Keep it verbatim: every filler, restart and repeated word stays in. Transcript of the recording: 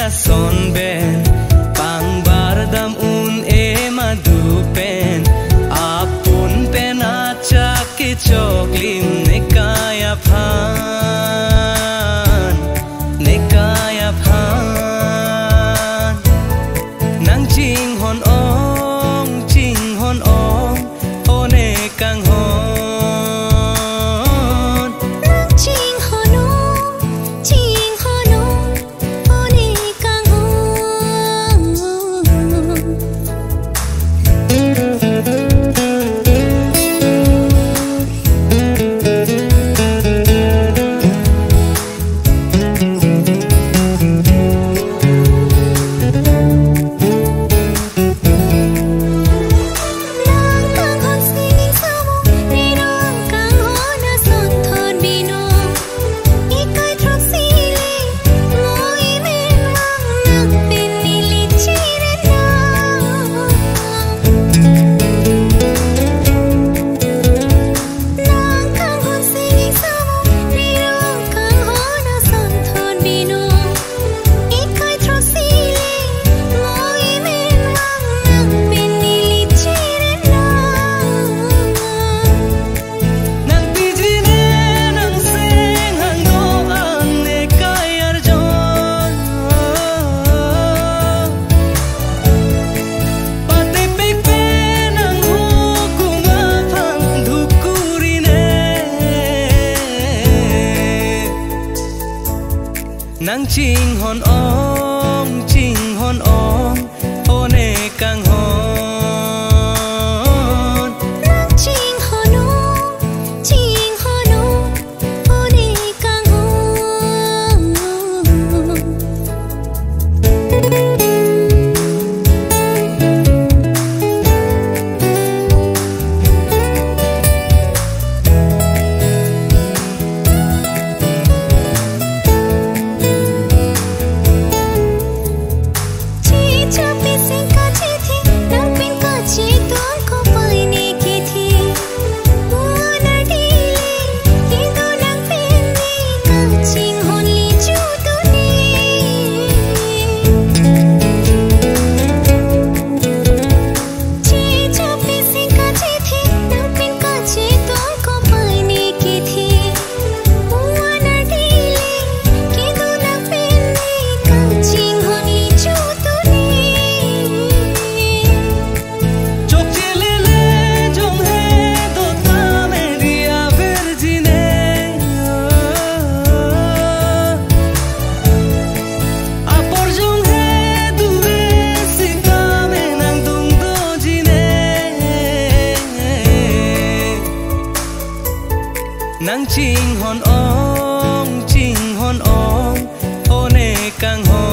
Ason pen pangbar dam un-e madu pen, apun pen achak kechoklim nekai aphan, nekai aphan. Nang chinghon ong, chinghon ong, o ne kanghon. Nang chinghon ong, chinghon ong, o ne kanghon. Nang pijine nang seng hang do-an nekai arjon. Patepek pen nang hukum aphan dukurine. Nang chinghon ong, chinghon ong, o ne kanghon. Nang chinghon ong, chinghon ong, o ne kanghon. Chokche lele jong he do tame dia virgine. Apor jong he dure sitame nang dung dojine. Nang chinghon ong, chinghon ong, o ne kanghon.